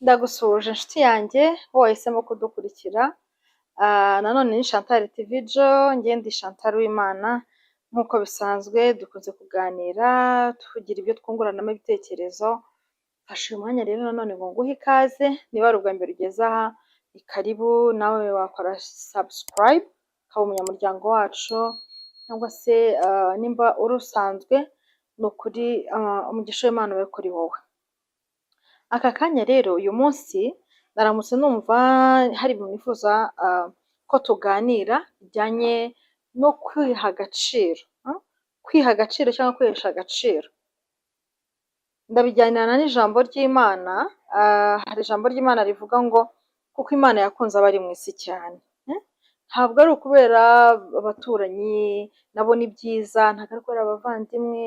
Ndagusuhuje inshuti yanjye wowe wahisemo kudukurikira, nanone ni Chantal TV Jo, njye ndi Chantal Uwimana. Nk'uko bisanzwe dukunze kuganira, tugira ibyo twunguranamo ibitekerezo. Mfashe uyu mwanya rero nanone ngo nguhe ikaze. Niba ari ubwa mbere ugeze aha, ni karibu. Nawe wakora subscribe ukaba umunyamuryango wacu, cyangwa se nimba uri usanzwe, ni ukuri umugisha w'Imana ube kuri wowe. Aka kanya rero, uyu munsi naramutse numva hari ibintu nifuza ko tuganira bijyanye no kwiha agaciro, kwiha agaciro cyangwa kwihesha agaciro. Ndabijyanirana n'ijambo ry'Imana. Hari ijambo ry'Imana rivuga ngo kuko Imana yakunze abari mu isi cyane. Ntabwo ari ukubera abaturanyi, nabo ni byiza, ntabwo ari ukubera abavandimwe,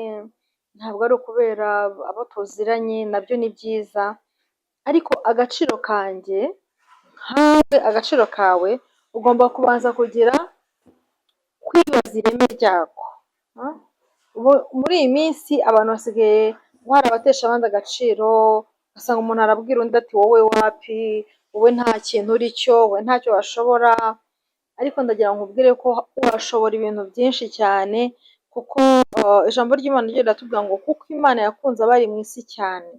ntabwo ari ukubera abo tuziranye, nabyo ni byiza, ariko agaciro kanjye nkawe, agaciro kawe, ugomba kubanza kugira kwibaza ireme ryako. Muri iyi minsi abantu basigaye hari abatesha abandi agaciro, ugasanga umuntu arabwira undi ati: "Wowe wapi, wowe nta kintu uri cyo, wowe ntacyo washobora." Ariko ndagira ngo nkubwire ko washobora ibintu byinshi cyane, kuko ijambo ry'Imana ryo riratubwira ngo kuko Imana yakunze abari mu isi cyane.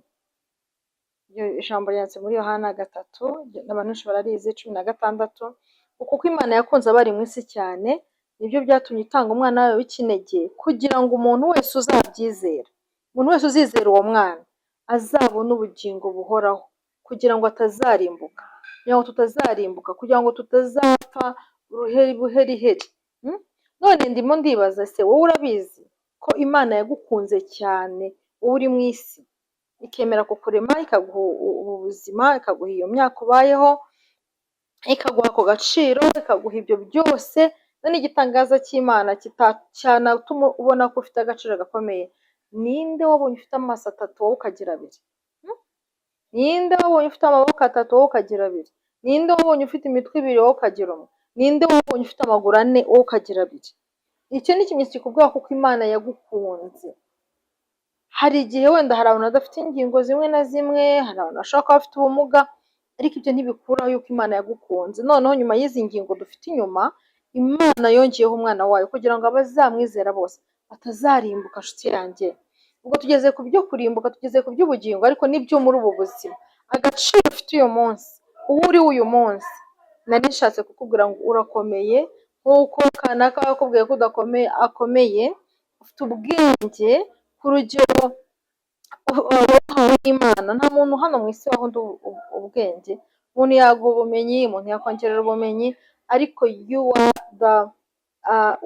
Iryo jambo ryanditse muri Yohana 3, abantu benshi bararizi, 16. Kuko Imana yakunze abari mu isi cyane, nibyo byatumye itanga umwana wayo w'ikinege, kugira ngo umuntu wese uzabyizera, umuntu wese uzizera uwo mwana azabone ubugingo buhoraho, kugira ngo atazarimbuka, kugira ngo tutazarimbuka, kugira ngo tutazapfa buheriheri. None ndimo ndibaza se, wowe urabizi ko Imana yagukunze cyane, wowe uri mu isi, ikemera kukurema, ikaguha ubu buzima, ikaguha iyo myaka ubayeho, ikaguha ako gaciro, ikaguha ibyo byose? None igitangaza cy'Imana cyanatuma ubona ko ufite agaciro gakomeye: ninde wabonye ufite amaso atatu, wowe ukagira abiri? Ninde wabonye ufite amaboko atatu, wowe ukagira abiri? Ninde wabonye ufite imitwe ibiri, wowe ukagira umwe? Ninde wabonye ufite amaguru ane, wowe ukagira abiri? Icyo ni ikimenyetso kikubwira kuko Imana yagukunze. Hari igihe wenda hari abantu badafite ingingo zimwe na zimwe, hari abantu bashobora kuba bafite ubumuga, ariko ibyo ntibikuraho yuko Imana yagukunze. Noneho nyuma y'izi ngingo dufite inyuma, Imana yongeyeho umwana wayo kugira ngo abazamwizera bose batazarimbuka. Nshuti yanjye, ubwo tugeze ku byo kurimbuka, tugeze ku by'ubugingo, ariko n'ibyo muri ubu buzima, agaciro ufite uyu munsi, uwo uri uyu munsi, nari nshatse kukubwira ngo urakomeye nk'uko kanaka yakubwiye ko udakomeye akomeye. Ufite ubwenge ku rugero wahawe n'Imana. Nta muntu hano mu isi waha undi ubwenge. Umuntu yaguha ubumenyi, umuntu yakongerera ubumenyi, ariko you are the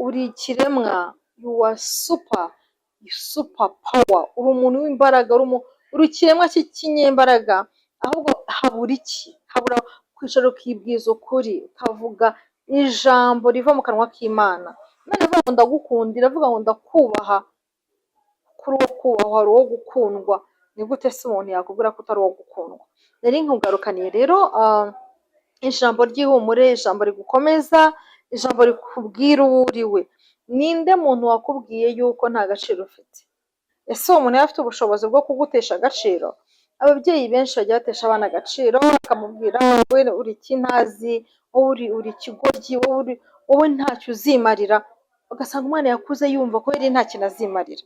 uri ikiremwa, you are super super power, uri umuntu w'imbaraga, uri ikiremwa cy'ikinyembaraga. Ahubwo habura iki? Habura kwicara ukibwiza ukuri, ukavuga ijambo riva mu kanwa k'Imana. Imana iravuga ngo ndagukunda, iravuga ngo ndakubaha. Kuri uwo kubahwa hari uwo gukundwa. Ni gute se umuntu yakubwira ko utari uwo gukundwa? Nari nkugarukaniye rero ijambo ry'ihumure, ijambo rigukomeza, ijambo rikubwira uwo uri we. Ninde muntu wakubwiye yuko nta gaciro ufite? Ese uwo muntu yaba afite ubushobozi bwo kugutesha agaciro? Ababyeyi benshi bajya batesha abana agaciro, bakamubwira: "Wowe uri ikintazi, wowe uri ikigoryi, wowe ntacyo uzimarira." Ugasanga umwana yakuze yumva ko yari nta kintu azimarira.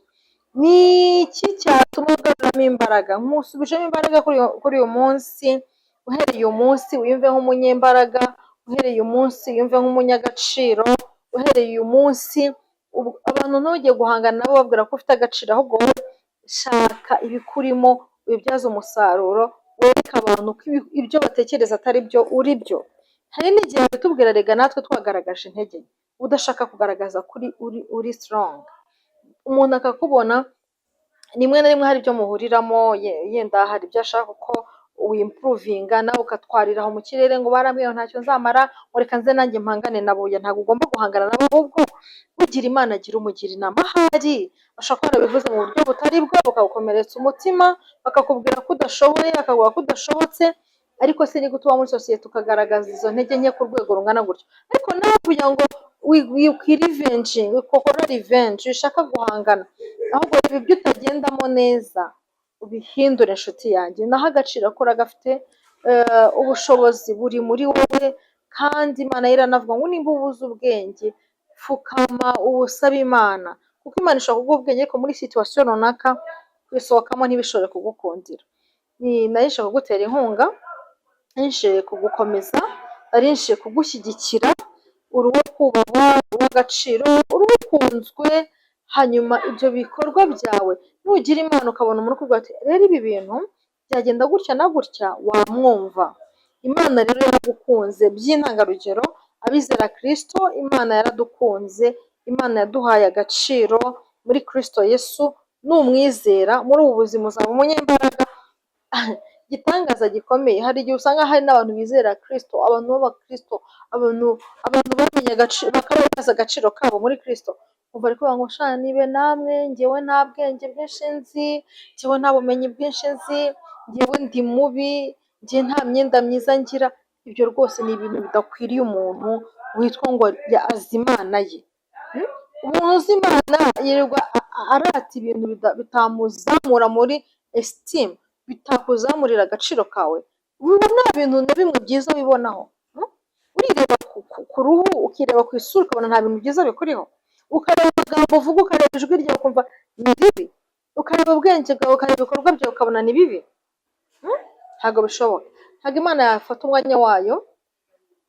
Ni iki cyatuma ugaruramo imbaraga? Nkusubijemo imbaraga kuri uyu munsi. Uhereye uyu munsi wiyumve nk'umunyembaraga, uhereye uyu munsi wiyumve nk'umunyagaciro, uhereye uyu munsi abantu ntujye guhangana nabo babwira ko ufite agaciro, ahubwo wowe shaka ibikurimo ubibyaze umusaruro, wereke abantu ko ibyo batekereza atari byo, uri byo. Hari n'igihe babitubwira rega natwe twagaragaje intege nke, udashaka kugaragaza ko uri strong. Umuntu akakubona rimwe na rimwe hari ibyo muhuriramo, yenda hari ibyo ashaka ko wimprovinga, nawe ukatwarira aho mu kirere ngo barambwiye ngo ntacyo nzamara, ngo reka nze nanjye mpangane nabo. Oya, ntabwo ugomba guhangana nabo, ahubwo ugira Imana agira umugira inama. Ahari bashobora kuba barabivuze mu buryo butari bwo, bakagukomeretsa umutima, bakakubwira ko udashoboye, bakaguha ko udashobotse. Ariko se ni gute uba muri sosiyete ukagaragaza izo ntege nke ku rwego rungana gutyo? Ariko nawe kugira ngo wikwirevenginga, ukora revenge, wishaka guhangana, ahubwo reba ibyo utagendamo neza ubihindure, inshuti yanjye. Naho agaciro ko uragafite. Ubushobozi buri muri wowe, kandi Imana yo iranavuga ngo nimba ubuze ubwenge, pfukama ubusabe Imana, kuko Imana ishobora kuguha ubwenge ariko muri situation runaka kubisohokamo ntibishobore kugukundira. Nari nje kugutera inkunga, nari nje kugukomeza, nari nje kugushyigikira. Uri uwo kubahwa, uri uw'agaciro, uri ukunzwe. Hanyuma ibyo bikorwa byawe, nugira Imana ukabona umuntu ukubwira ati: "Rero ibi bintu byagenda gutya na gutya", wamwumva. Imana rero yaragukunze by'intangarugero. Abizera Kirisito, Imana yaradukunze, Imana yaduhaye agaciro muri Kirisito Yesu. Numwizera, muri ubu buzima uzaba umunyembaraga. Igitangaza gikomeye, hari igihe usanga hari n'abantu bizera Kirisito, abantu b'abakirisito, abantu bamenye agaciro, bakaba bazi agaciro kabo muri Kirisito, umva ari kuvuga ngo: "Sha, nibe namwe, njyewe nta bwenge bwinshi nzi, njyewe nta bumenyi bwinshi nzi, njyewe ndi mubi, njye nta myenda myiza ngira." Ibyo rwose ni ibintu bidakwiriye umuntu witwa ngo azi Imana ye. Umuntu uzi Imana yirirwa arata ibintu bitamuzamura muri esteem, bitakuzamurira agaciro kawe? Ubu nta bintu na bimwe byiza wibonaho. Urireba ku ruhu, ukireba ku isura, ukabona nta bintu byiza bikuriho, ukareba amagambo uvuga, ukareba ijwi ryawe, ukumva ni ribi, ukareba ubwenge bwawe, ukareba ibikorwa byawe, ukabona ni bibi. Ntabwo bishoboka. Ntabwo Imana yafata umwanya wayo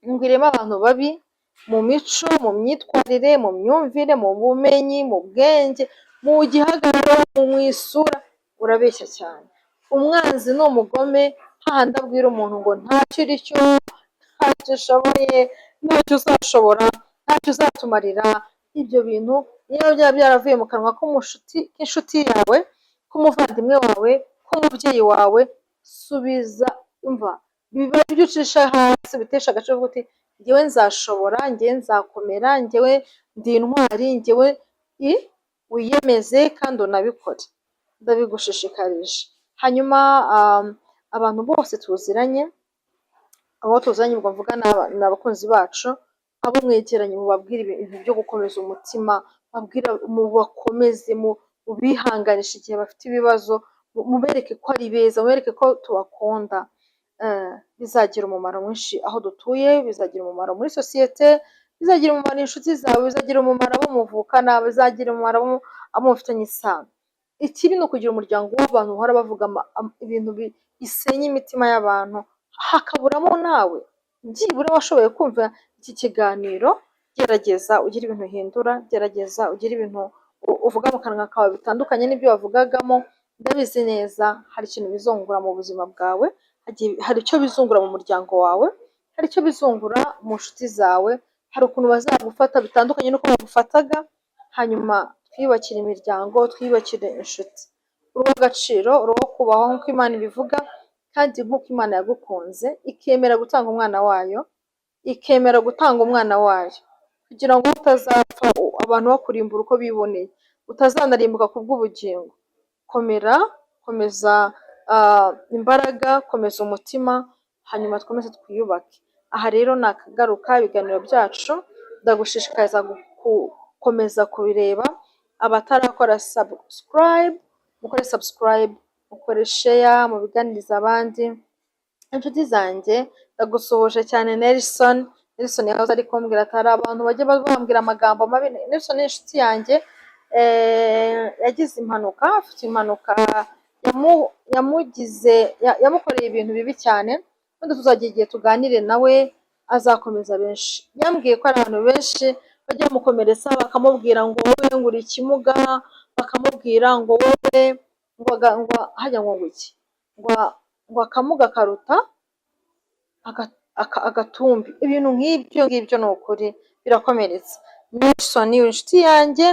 ngo ireme abantu babi mu mico, mu myitwarire, mu myumvire, mu bumenyi, mu bwenge, mu gihagararo, mu isura. Urabeshya cyane. Umwanzi ni umugome, hahandi abwira umuntu ngo ntacyo uri cyo, ntacyo ushoboye, ntacyo uzashobora, ntacyo uzatumarira. Ibyo bintu niyo byaba byaravuye mu kanwa k'inshuti yawe, k'umuvandimwe wawe, k'umubyeyi wawe, subiza, umva, biba ibyo ucisha hasi, bitesha agaciro, uvuga uti: "Njyewe nzashobora, njyewe nzakomera, njyewe ndi intwari, njyewe." Wiyemeze kandi unabikore, ndabigushishikarije. Hanyuma abantu bose tuziranye, abo tuziranye ubwo mvuga ni abakunzi bacu, abo mwegeranye, mubabwire ibintu byo gukomeza umutima, mubakomeze, mubihanganishe igihe bafite ibibazo, mubereke ko ari beza, mubereke ko tubakunda. Bizagira umumaro mwinshi aho dutuye, bizagira umumaro muri sosiyete, bizagira umumaro inshuti zawe, bizagira umumaro abo muvukana, bizagira umumaro abo mufitanye isano. Ikibi ni ukugira umuryango w'abantu bahora bavuga ibintu bisenya imitima y'abantu, hakaburamo nawe. Byibura washoboye kumva iki kiganiro, gerageza ugire ibintu uhindura, gerageza ugire ibintu uvuga mu kanwa kawe bitandukanye n'ibyo wavugagamo. Ndabizi neza hari ikintu bizungura mu buzima bwawe, hari icyo bizungura mu muryango wawe, hari icyo bizungura mu nshuti zawe, hari ukuntu bazagufata bitandukanye n'uko bagufataga. Hanyuma twiyubakire imiryango, twiyubakire inshuti. Uri uw'agaciro, uri uwo kubahwa nk'uko Imana ibivuga, kandi nk'uko Imana yagukunze ikemera gutanga umwana wayo, ikemera gutanga umwana wayo kugira ngo utazapfa abantu bakurimbura uko biboneye, utazanarimbuka ku bw'ubugingo. Komera, komeza imbaraga, komeza umutima, hanyuma twkomeze twiyubake. Aha rero nakagaruka ibiganiro byacu, ndagushishikariza gukomeza kubireba. Abatarakora subscribe, mukore subscribe, mukore share, mubiganirize abandi. Inshuti zanjye, ndagusuhuje cyane. Nelson, Nelson yahoze ari kumbwira ati hari abantu bajya bambwira amagambo mabi. Nelson ni inshuti yanjye, yagize impanuka, afite impanuka yamugize, yamukoreye ibintu bibi cyane. Wenda tuzagira igihe tuganire nawe, azakomeza benshi. Yambwiye ko hari abantu benshi bajya bamukomeretsa, bakamubwira ngo: "Wowe ngo uri ikimuga", bakamubwira ngo: "Wowe", ngo hajya ngo iki, ngo akamuga karuta agatumbi, ibintu nk'ibyo ngibyo. Ni ukuri birakomeretsa. Nelson ni inshuti yanjye.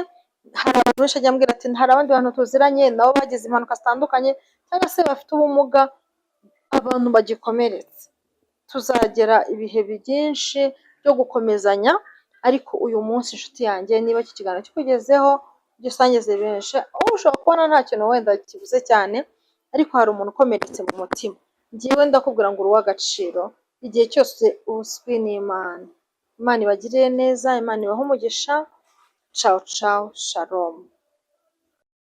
Hari abantu benshi ajya ambwira ati hari abandi bantu tuziranye nabo bagize impanuka zitandukanye cyangwa se bafite ubumuga, abantu bagikomeretse. Tuzagera ibihe byinshi byo gukomezanya, ariko uyu munsi, inshuti yanjye, niba iki kiganiro kikugezeho, gisangize benshi. Wowe ushobora kubona nta kintu wenda kivuze cyane, ariko hari umuntu ukomeretse mu mutima. Njyewe ndakubwira ngo uri uw'agaciro igihe cyose uzwi n'Imana. Imana ibagirire neza, Imana ibahe umugisha. Cawu cawu, shalom.